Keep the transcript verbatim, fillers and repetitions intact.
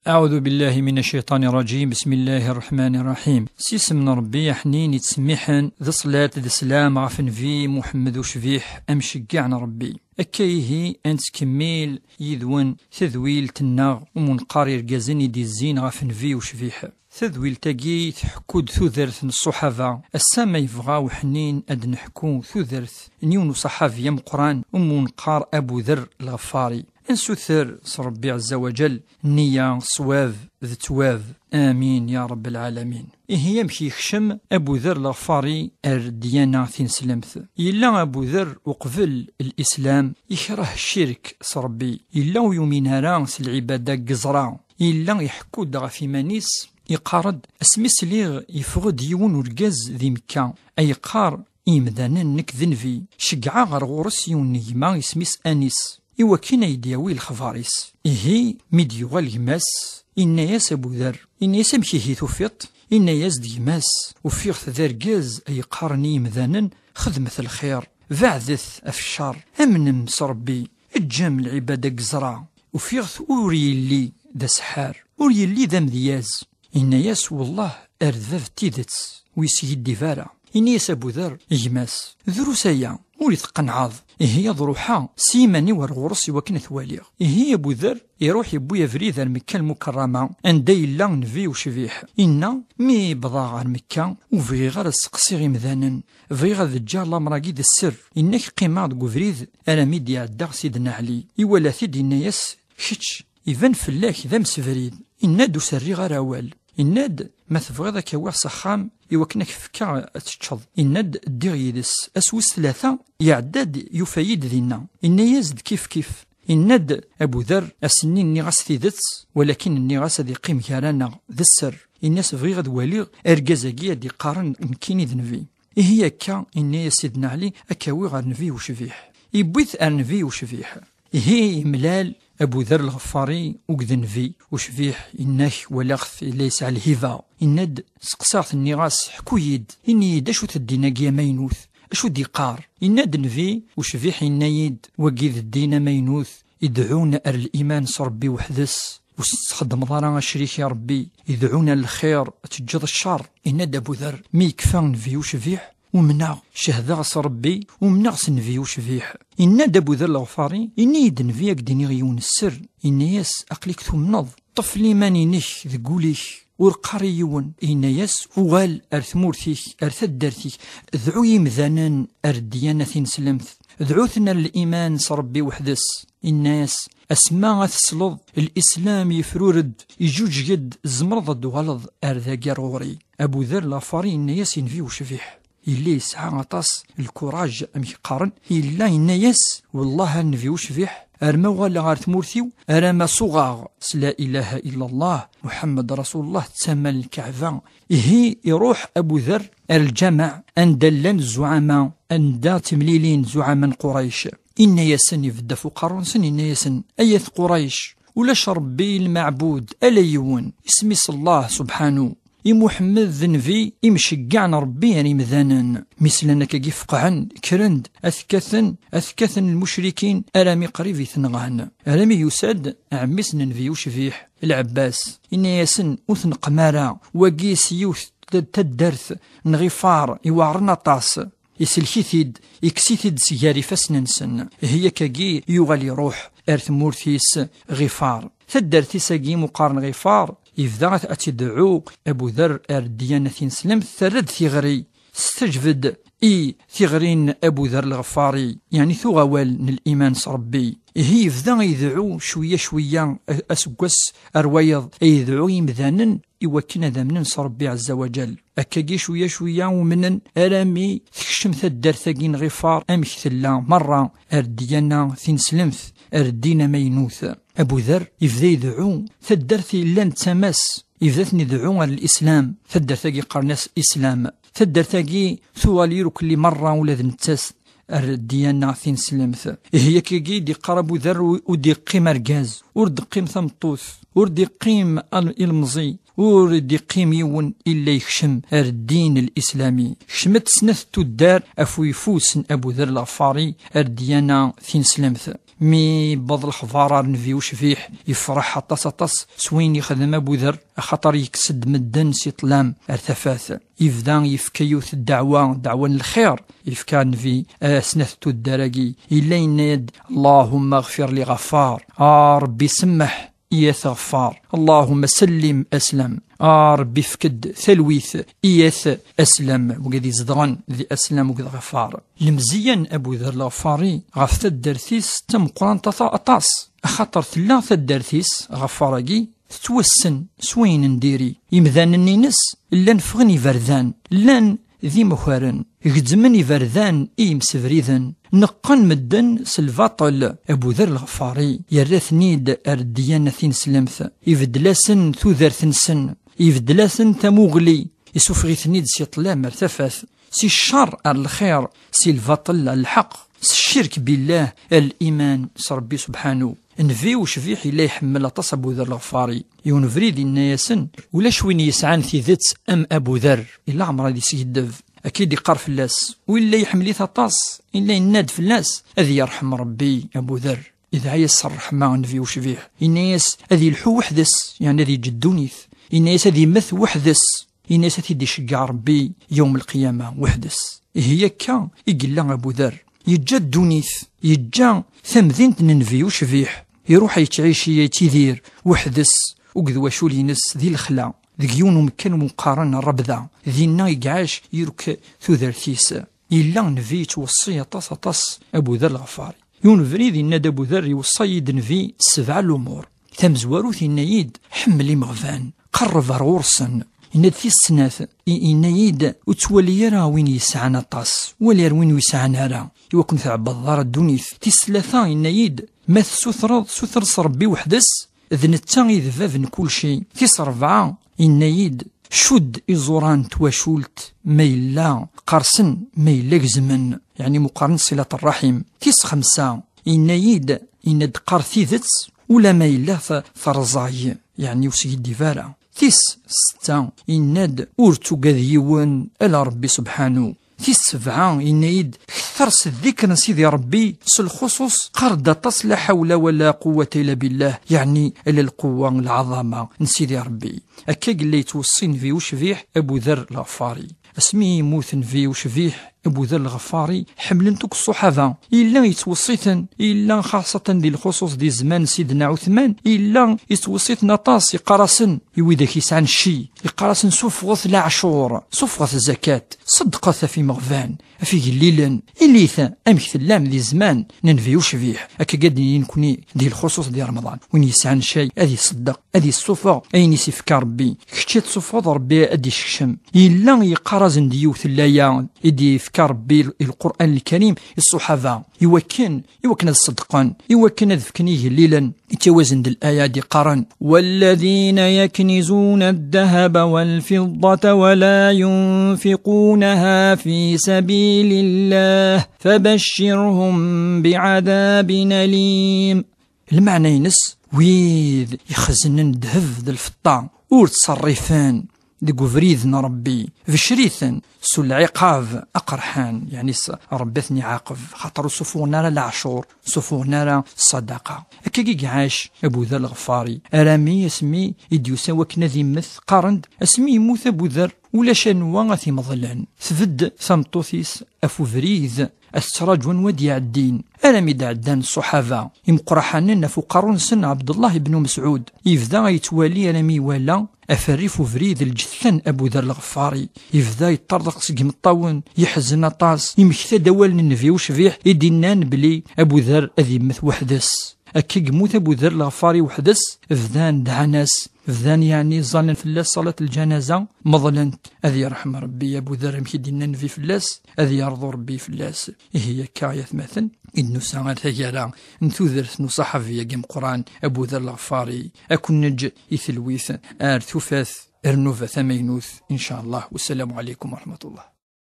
أعوذ بالله من الشيطان الرجيم. بسم الله الرحمن الرحيم. S yisem n Ṛebbi aḥnin yettsemmiḥen, d ṣṣlat d sslam ɣef Nnbi Muḥemmed ucbiḥ, amceggeɛ n Ṛebbi. Akka ihi, ad nettkemmil yid-wen tadwilt-nneɣ umunqar irgazen i d-izzin ɣef Nnbi ucbiḥ. Tadwilt-agi tḥekku-d tudert n ṣṣuḥaba. Ass-a ma yebɣa uḥnin ad d-neḥku tudert n yiwen uṣaḥabi ameqqran umunqar Abu Dherr Lɣeffari. Ad nsuter s Ṛebbi Ɛezza wa Ǧell nniya, ṣṣwab d ttwab. Amin ya Ṛebb lɛalamin. Ihi amek yekcem Abu Dherr Lɣeffari ar ddyana tineslemt? Yella Abu Dherr uqbel Lislam yekreh ccirk s Ṛebbi. Yella ur yumin ara s lɛibada n yeẓra. Yella iḥekku-d ɣef iman-is, iqqar-d: "Asmi sliɣ yeffeɣ-d yiwen urgaz di Mekka, ay yeqqar i yemdanen nekk d nnbi, ceggɛeɣ ɣer ɣur-s yiwen n gma isem-is Anis, i wakken ay d-yawi lexbar-is." Ihi, mi d-yuɣal gma-s, inna-yas Abu Dherr, inna-yas: "Amek ihi tufiḍ?" Inna-yas-d gma-s: "Ufiɣ-t d argaz ay yeqqaren i yemdanen: 'Xedmet lxir, beɛdet ɣef ccer, amnem s Ṛebbi, eǧǧem lɛibada n yeẓra.' Ufiɣ-t ur yelli d aseḥḥar, ur yelli d amedyaz." Inna-yas: "Wellah, ar d bab n tidet, ur yeskiddib ara." Inna-yas Abu Dherr i gma-s: "Drus aya, ur i-tqenɛeḍ. Ihi ad ruḥeɣ s yiman-iw ar ɣur-s i wakken ad t-waliɣ." Ihi Abu Dherr iruḥ, yewwi abrid ar Mekka Lmukerrama, anda yella Nnbi ucbiḥ. Inna: "Mi bḍaɣ ar Mekka, ur bɣiɣ ara ad seqsiɣ imdanen. Bɣiɣ ad ǧǧeɣ lamer-agi d sser. Inna-k qqimeɣ deg ubrid armi d-iɛedda Sidna Ɛli." Iwala-t-id, inna-yas: "Kečč, iban fell-ak d amsebrid." Inna-d: "Ur s-rriɣ ara awal." Inna-d: "Ma tebɣiḍ ad k-awiɣ s axxam i wakken ad k-fkeɣ ad teččeḍ." Inna-d: "Ddiɣ yid-s." Ass wis tlata, iɛedda-d, yufa-yi-d dinna. Inna-yas-d: "Kif kif." Inna-d Abu Dherr: "Ass-nni nniɣ-as tidet, walakin nniɣ-as ad iqqim gar-aneɣ d sser. Inna-as: 'Bɣiɣ ad waliɣ argaz-agi ad d-iqqaren nekkini d nnbi.'" "Ihi akka," inna-yas Sidna Ɛli, "ad k-awiɣ ɣer Nnbi ucbiḥ." Iwwi-t ar Nnbi ucbiḥ. Ihi imlal Abu Dherr Lɣeffari akked Nnbi ucbiḥ, inna-k: "Walaɣ-t yella yesɛa lhiba." Inna-d: "Seqsaɣ-t, nniɣ-as: 'Ḥku-yi-d, ini-yi-d acu-t ddin-agi amaynut, acu d-iqqar?'" Inna-d Nnbi ucbiḥ, inna-yi-d: "Wagi d ddin amaynut, idɛun ar liman s Ṛebbi weḥd-s, ur s-txeddmeḍ ara acrik i Ṛebbi, idɛun ar lxir, ad teǧǧeḍ ccer." Inna-d Abu Dherr: "Mi yekfa Nnbi ucbiḥ, umneɣ, cehdeɣ s Ṛebbi, umneɣ s Nnbi ucbiḥ." Inna-d Abu Dherr Lɣeffari: "Ini-yi-d Nnbi, ad k-d-iniɣ yiwen sser." Inna-yas: "Aql-ik tumneḍ, ṭṭef liman-inek deg wul-ik, ur qqar i yiwen." Inna-yas: "Uɣal ar tmurt-ik, ar taddart-ik, dɛu imdanen ar ddyana tineslemt, dɛu-ten ar liman s Ṛebbi weḥd-s." Inna-yas: "Asma ad tesleḍ, Lislam yefrur-d, iǧuǧeg-d, tzemreḍ ad d-tuɣaleḍ ar dagi ar ɣur-i." Abu Dherr Lɣeffari inna-yas i Nnbi ucbiḥ, yella yesɛa aṭas lkuraj, amek qqaren, yella yenna-yas: "Wellah a Nnbi ucbiḥ, arma uɣaleɣ ar tmurt-iw, arma suɣeɣ s la ilaha illa Allah, Muḥemmed Rasulullah, d tama n Lkaɛba." Ihi iruḥ Abu Dherr ar lǧameɛ anda llan zzuɛama, anda ttemlilin zzuɛama n Qurayc. Inna-yasen, ibedd ɣef uqerru-nsen, inna-yasen: "Ay at Qurayc, ulac Ṛebbi lmeɛbud ala yiwen, isem-is Allah subḥanu. I Muḥemmed d nnbi imceggeɛ n Ṛebbi ar imdanen." Mi slan akkagi feqɛen, kkren-d, ad t-kkaten, ad t-kkaten lmucrikin, arami qrib i t-nɣan. Arami yusa-d ɛemmi-s n nnbi ucbiḥ, Lɛebbas, inna-yasen: "Ur tneqqem ara, wagi s yiwet d taddart n Ɣifar iweɛṛen aṭas." Isellek-it-id, ikkes-it-id si gar ifassen-nsen. Ihi akkagi yuɣal iruḥ ar tmurt-is Ɣifar. Taddart-is-agi muqqaren Ɣifar, yebda ad, ad tt-idɛu Abu Dherr ar ddyana tineslemt, terra-d tiɣri, testaǧeb-d i tiɣri n Abu Dherr Lɣeffari, yeɛni tuɣ awal n liman s Ṛebbi. Ihi yebda idɛu cwiya cwiya, a-, aseggas ar wayeḍ, idɛu imdanen i wakken ad amnen s Ṛebbi Ɛezza wa Ǧal. Akkagi cwiya cwiya umnen, arami tekcem taddart-agi n Ɣifar amek tella merra ar ddyana tineslemt, ar ddin amaynut. Abu Dherr yebda idɛu taddart yellan d tama-s, yebda-ten idɛu ar Lislam. Taddart-agi qqaren-as Islam. Taddart-agi tuɣal irkelli merra ula d nettat ar ddyana tineslemt. Ihi akkagi d-iqqar Abu Dherr: "Ur, ur d-iqqim argaz, ur d-iqqim tameṭṭut, ur d-iqqim al-, ilemẓi, ur d-iqqim yiwen illa yekcem ar ddin l-islami." Kecmet snat tuddar af uyeffus n Abu Dherr Lɣeffari ar ddyana tineslemt. Mi yewweḍ lexbar ar Nnbi ucbiḥ, yefreḥ aṭas, aṭas s wayen yexdem Abu Dher, axaṭer yekkes-d medden si ṭṭlam ar tafat. Yebda yefka yiwet ddeɛwa, ddeɛwa n lxir, yefka Nnbi, eh, snat tuddar-agi. Yella yenna-yad: "Allahumma ɣfir li Ɣaffar." A Ṛebbi, semmeḥ i At Ɣeffar. "Allahumma sallim aslam." A Ṛebbi, efk-d talwit i At Aslam, wigad izedɣen di Aslam akked Ɣeffar. Lemzeyya n Abu Dher Lɣeffari ɣef taddart-is d tameqqrant aṭa-, aṭas, axaṭer tella taddart-is, Ɣeffar-agi, tettwassen s wayen n diri. Imdanen-ines llan ffɣen iberdan, llan d imakaren, gezzmen iberdan i yimsebriden, neqqen medden s lbaṭel. Abu Dher Lɣeffari yerra-ten-id ar ddiyana tineslemt, ibeddel-asen tudert-nsen, ibeddel-asen tamuɣli, isuffeɣ-iten-id si ṭṭlam ar tafat, si ccer ar lxir, si lbaṭel ar lḥeqq, s ccirk billah ar liman s Ṛebbi subḥanu. Nnbi ucbiḥ yella iḥemmel aṭas Abu Dher Lɣeffari. Yiwen ubrid yenna-yasen: "Ulac win yesɛan tidet am Abu Dher." Yella ɛmer ad iskiddeb. Akka i d-iqqar fell-as. U yella iḥemmel-it aṭas, yella yenna-d fell-as: "Ad yerḥem Ṛebbi Abu Dher." Idɛa-yas s ṛṛeḥma Nnbi ucbiḥ. Yenna-yas ad ilḥu weḥd-s, yeɛni ad yeǧǧ ddunit. Yenna-yas ad immet weḥd-s. Yenna-yas ad t-id-iceggeɛ Ṛebbi yawm lqiyama weḥd-s. Ihi akka i yella Abu Dher. Yeǧǧa ddunit, yeǧǧa tamdint n Nnbi ucbiḥ. Iruḥ yettɛici, yettidir weḥd-s, akked wacul-ines di lexla, deg yiwen umekkan umi qqaren Ṛebda. Dinna i iɛac, iruk tudert-is. Yella Nnbi yettweṣṣi aṭas, aṭas Abu Dher Lɣeffari. Yiwen ubrid yenna-d Abu Dher: "Iweṣṣa-yi-d Nnbi sebɛa lumuṛ." Tamezwarut yenna-yi-d: "Ḥemmel imeɣban, qerreb ar ɣur-sen." Yenna-d tis snat, i-, yenna-yi-d: "Ur ttwali ara win yesɛan aṭas, wali ar win ur yesɛan ara, i wakken ur tɛebbdeḍ ara ddunit." Tis tlata yenna-yi-d: "Ma tessutreḍ, suter s Ṛebbi weḥd-s, d netta i d bab n kulci." Tis ṛebɛa yenna-yi-d: "Cudd iẓuran n twacult, ma yella qqersen, ma yella gezmen, yeɛni meqqaren ṣilat ṛṛaḥim." Tis xemsa yenna-yi-d, yenna-d: "Qqar tidet, ula ma yella t-, terẓay, yeɛni ur skiddib ara." Tis setta yenna-d: "Ur tugad yiwen, ala Ṛebbi subḥanu." Tis sebɛa yenna-yi-d: "Kter s ddikr n Sidi Ṛebbi, s lxuṣuṣ qqar-d aṭas la ḥawla wa la quwwata illa billah", yeɛni ala lquwwa, lɛaḍama n Sidi Ṛebbi. Akka i yella yettweṣṣi Nnbi ucbiḥ Abu Dher Lɣeffari. Asmi yemmut Nnbi ucbiḥ Abu Dher Lɣeffari, ḥemmlen-t akk ṣṣuḥaba. Yella yettweṣṣi-ten, yella xaṣatan di lxuṣuṣ di zzman n Sidna Ɛutman, yella yettweṣṣi-ten aṭas, yeqqar-asen i widak yesɛan cci, yeqqar-asen: "Suffɣet leɛcur, suffɣet zzakat, ṣeddqet ɣef imeɣban, ɣef igellilen, ilit amek tellam di zzman n Nnbi ucbiḥ." Akka i d-nini nekni di lxuṣuṣ di Remḍan. Win yesɛan cci, ad iṣeddeq, ad issufeɣ ayen i s-ifka Ṛebbi. Kečč ad tsuffɣeḍ, Ṛebbi ad d-isekcem. Yella yeqqar-asen-d yiwet n laya i d-ifka Ṛebbi i Lqur'an Lkarim i ṣṣuḥaba, i wakken, i wakken ad ṣeddqen, i wakken ad fken igellilen. Yettawi-asen-d laya d-iqqaren: "والذين يكنزون الذهب والفضة ولا ينفقونها في سبيل الله فبشرهم بعذاب أليم." Lmeɛna-ines, wid ixeznen ddheb d lfeṭṭa, ur ttṣerrifen deg ubrid n Ṛebbi, becr-iten s lɛiqab aqerḥan, yeɛni s-, Ṛebbi ad ten-iɛaqeb, xaṭer ur ssufuɣen ara leɛcur, ur ssufuɣen ara ṣṣadaqa. Akka i iɛac Abu Dher Lɣeffari, arami asmi i d-yusa wakken ad immet, qqaren-d: "Asmi yemmut Abu Dher, ulac anwa ad t-imeḍlen." Tbedd tameṭṭut-is ɣef ubrid, ad tettraǧu anwa d-iɛeddin. Armi d-ɛeddan ṣṣuḥaba imeqqraḥanen ɣef uqerru-nsen Ɛebdellah ibn Mesɛud, yebda yettwali armi iwala ɣef rrif ubrid lǧetta n Abu Dher Lɣeffari. Yebda yeṭṭerḍeq seg imeṭṭawen, yeḥzen aṭas, yemmekta-d awal n Nnbi ucbiḥ i d-innan belli Abu Dher ad yemmet weḥd-s. Akka i yemmut Abu Dher Lɣeffari weḥd-s, bdan dɛan-as, bdan yeɛni ẓẓallen fell-as ṣalat lǧanaza, meḍlen-t. Ad yerḥem Ṛebbi Abu Dher, amek i d-yenna Nnbi fell-as, ad yerḍu Ṛebbi fell-as. Ihi akka, ay atmaten, i d-nusa ar taggara n tudert n uṣaḥabi-agi meqqran, Abu Dher Lɣeffari, ad ken-neǧǧ i telwit ar tufat, ar nnuba tamaynut, in ca Allah. Wassalamu ɛalaykum wa rahmatullah.